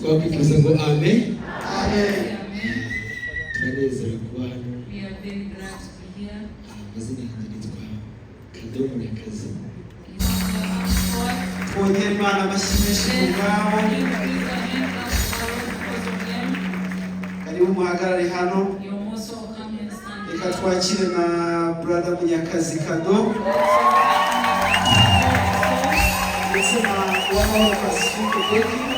Twakwikiriza ngo amen. Amen. Turanezerewe kuba hano. We are very glad to be here. Amazina yanjye nitwa Kado Munyakazi. Is our Twongere Imana amashyi menshi ku bwabo. Please raise your hand up to our Lord because of them. Karibu muhagarare hano. You're most welcome and stand Reka here. twakire na brother Munyakazi Kado ndetse na Uwamahoro Pacifique Becky.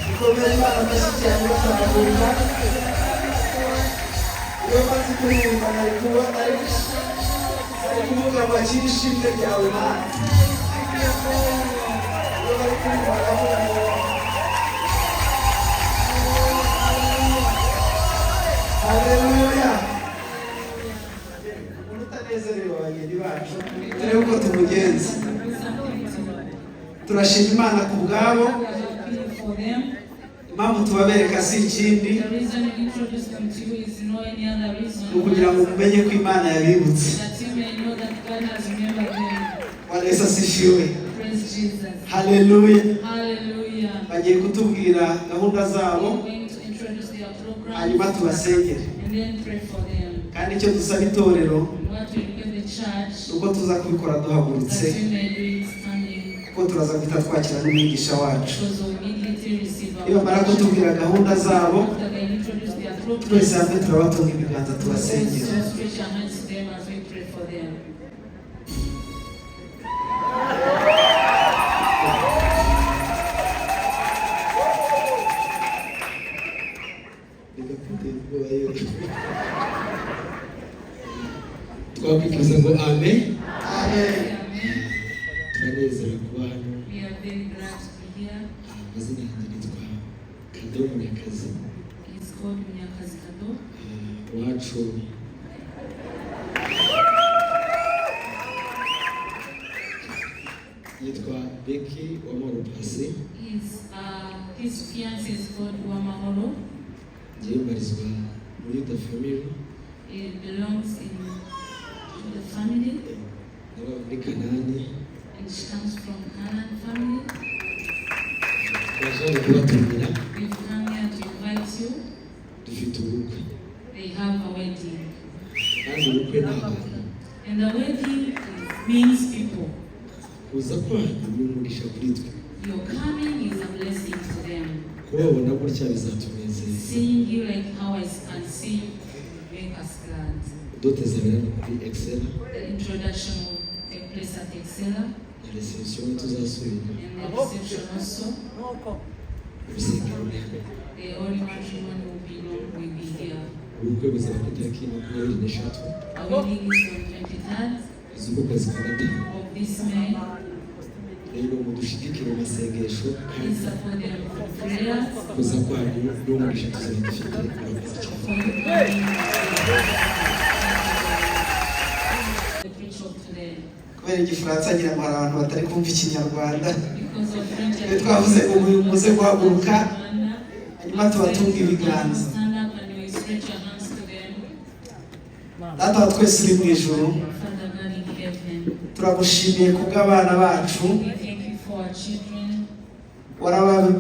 Dukomere Imana amashyi cyane batanaguruka. Iyo maze kuririmba nari kuba nari kuvuga ngo akire ishimwe ryawe Mana. Iyo bari kuririmba baravuga ngo haleluya. Umuntu utanezerewe abageni bacu turebe uko tumugenza. Turashima Imana ku bwabo. We are happy for them. Impamvu tubabereka si ikindi, The reason we introduce them to you is no any other reason. ni ukugira ngo mumenye ko Imana yabibutse. That you may know that God has remembered them. Bwana Yesu asifiwe. Praise Jesus. Haleluya. Hallelujah. Bagiye kutubwira gahunda zabo, We're going to introduce their program hanyuma tubasengere. And then pray for them. Kandi icyo dusaba itorero And what we request the church, ni uko tuza kubikora duhagurutse, that we may do it standing, kuko turaza guhita twakira n'umwigisha wacu. because we immediately receive our Nibamara kutubwira gahunda zabo, After they introduce their program, twese hamwe turabatunga ibiganza tubasengere. also stretch our hands to them as we pray for them. Reka kwitera ubwoba yewe. Twakwikiriza ngo amen. Amen. Amen. Turanezerewe kuba hano. We are very glad to be here. Amazina yanjye nitwa Kado Munyakazi. He's called Munyakazi Kado. Iwacu yitwa Becky Uwamahoro Pasi. His fiance is called Wamahoro. Ngewe mbarizwa muri the family. He belongs in to the family Nabaye muri Kanani. And she comes from Canaan family. Twaje hano kubatumira. We've come here to invite you. Dufite ubukwe. They have a wedding. Kandi ubukwe ni abantu. And the wedding means people. Kuza kwanyu ni umugisha kuri twe. Your coming is a blessing to them. Kubabona gutya bizatunezeza. Seeing you like how I can see you make us glad. Dot izabera hano kuri Excella. The introduction will take place at Excella Na reception tuzasubira. And the reception also. Urusengero ruri hano. The only matrimony will be known will be here. Ubukwe buzaba ku itariki 23 Our wedding is on 23rd z'uku kwezi kwa gatanu. of this May. Rero mudushigikire mu masengesho kandi Please support them with prayers kuza kwanyu n'umugisha tuzaba dufite. Murakoze cyane. for you coming. The preach of today. Kubera Igifaransa ngira ngo hari abantu batari kumva Ikinyarwanda. Because of French, Iyo twavuze ngo muze guhaguruka, hanyuma tubatunge ibiganza. Stand up and we stretch your hands to them. Data wa twese uri mu ijuru, Father God in heaven, turagushimiye kubw'abana bacu. We thank you for our children.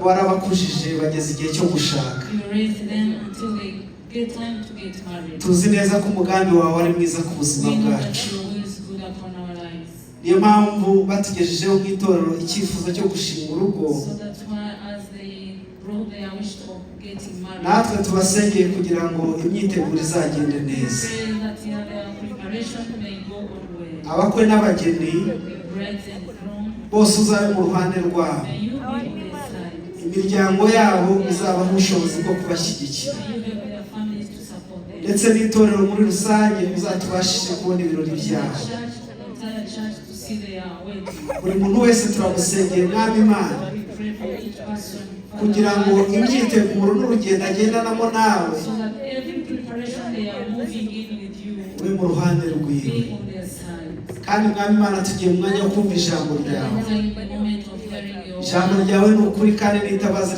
Warabakujije bageze igihe cyo gushaka. You raised them until they get time to get married. Tuzi neza ko umugambi wawe ari mwiza ku buzima We know that bwacu. your will is good upon our lives. Niyo mpamvu batugejejeho nk'itorero icyifuzo cyo gushinga urugo, So that's why as they brought their wish of getting married, natwe tubasengeye kugira ngo imyiteguro izagende we neza. pray that their preparation may go on well. Abakwe n'abageni The brides and groom, bose uzabe mu ruhande rwabo. may you be on their side. Imiryango yabo izabaha ubushobozi bwo kubashyigikira, May you help their families to support them. ndetse n'itorero muri rusange uzatubashishe kubona ibirori The byabo. church, the entire church to see their wedding. Buri muntu wese turamusengeye, Mwami Imana, We pray for each person, Father kugira ngo God, imyiteguro n'urugendo agendanamo nawe so that every preparation they are moving in with you ube mu ruhande rwiwe. be on their side. Kandi Mwami Imana, tugiye mu mwanya wo kumva ijambo We are ryawe. entering the moment of hearing your Ijambo word. ryawe ni ukuri kandi n'itabaza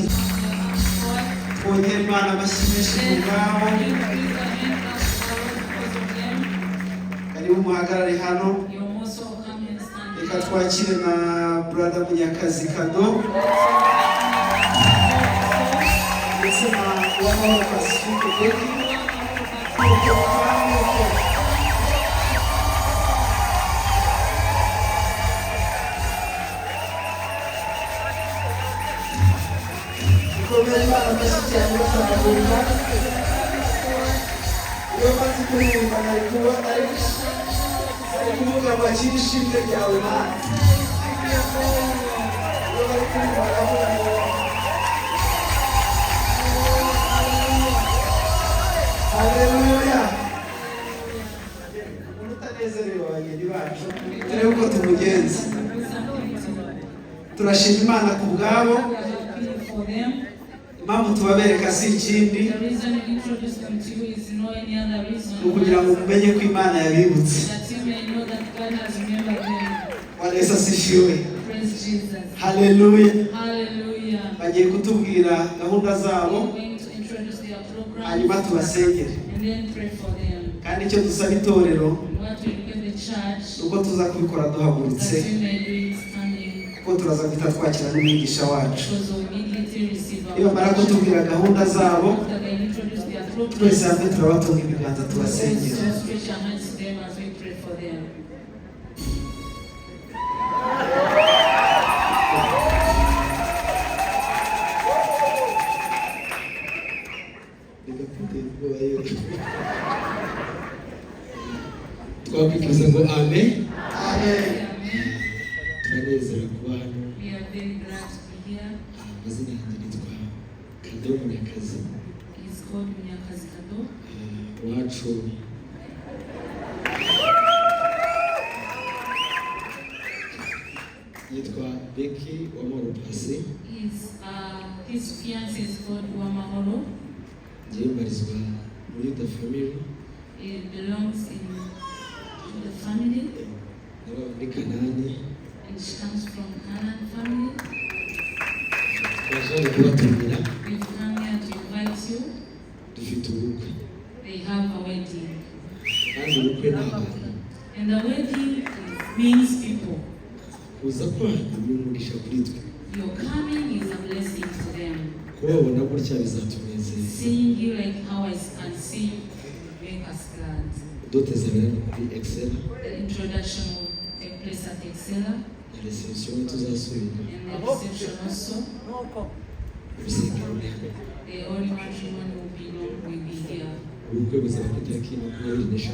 twongere Imana amashyi menshi ku bwabo. You please hand up Karibu muhagarare hano. You're most welcome and stand Reka here. twakire na brother Munyakazi Kado ndetse na Uwamahoro Pacifique Becky. Mukomere Imana amashyi cyane batambuka. Iyo maze kuririmba nari kuba nari kuvuga ngo akire ishimwe ryawe Mana. Iyo bari kuririmba baravuga ngo haleluya. Umuntu utanezerewe abageni bacu turebe uko tumugenza. Turashima Imana ku bwabo. We are happy for them. Impamvu tubabereka si ikindi, The reason we introduce them to you is no any other reason ni ukugira ngo mumenye ko Imana yabibutse. that you may know that God has remembered them. Bwana Yesu asifiwe. Praise Jesus. Haleluya. Hallelujah. Bagiye kutubwira gahunda zabo, We're going to introduce their program hanyuma tubasengere. and then pray for them. Kandi icyo dusaba itorero We want to request the church ni uko tuza kubikora duhagurutse, that you may do it standing kuko turaza guhita twakira n'umwigisha wacu. because we immediately receive our Nibamara kutubwira gahunda zabo, After they introduce their program, twese hamwe turabatunga ibiganza tubasengera. also stretch our hands to them as we pray for them. Reka kutera ubwoba yewe. Twakwikiriza ngo amen. Amen. Amen. Turanezerewe kuba hano. We are very glad to be here. Amazina yanjye nitwa Kado Munyakazi. He's called Munyakazi Kado. Iwacu yitwa Becky Uwamahoro Pasi. His fiance is called Uwamahoro. Njyewe mbarizwa muri The Family. He belongs in to the family Naba muri Kanani. And she comes from Canaan family. Twaje hano kubatumira. We've come here to invite you. Dufite ubukwe. They have a wedding. Kandi ubukwe ni abantu. And the wedding means people. Kuza kwanyu ni umugisha kuri twe. Your coming is a blessing to them. Kubabona gutya bizatunezeza. Seeing you like how I can see you make us glad. Dot izabera hano kuri Excel. The introduction will take place at Excella Na reception tuzasubira. And the reception also. Urusengero ruri hano. The only matrimony will be here. Ubukwe buzaba ku itariki 23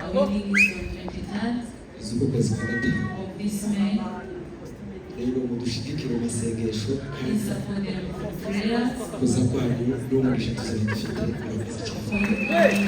Our wedding is on 23rd z'uku kwezi kwa gatanu. of this May. Rero mudushigikire mu masengesho. Please support them with prayers Kuza kwanyu n'umugisha tuzaba dufite. Murakoze cyane. for you coming.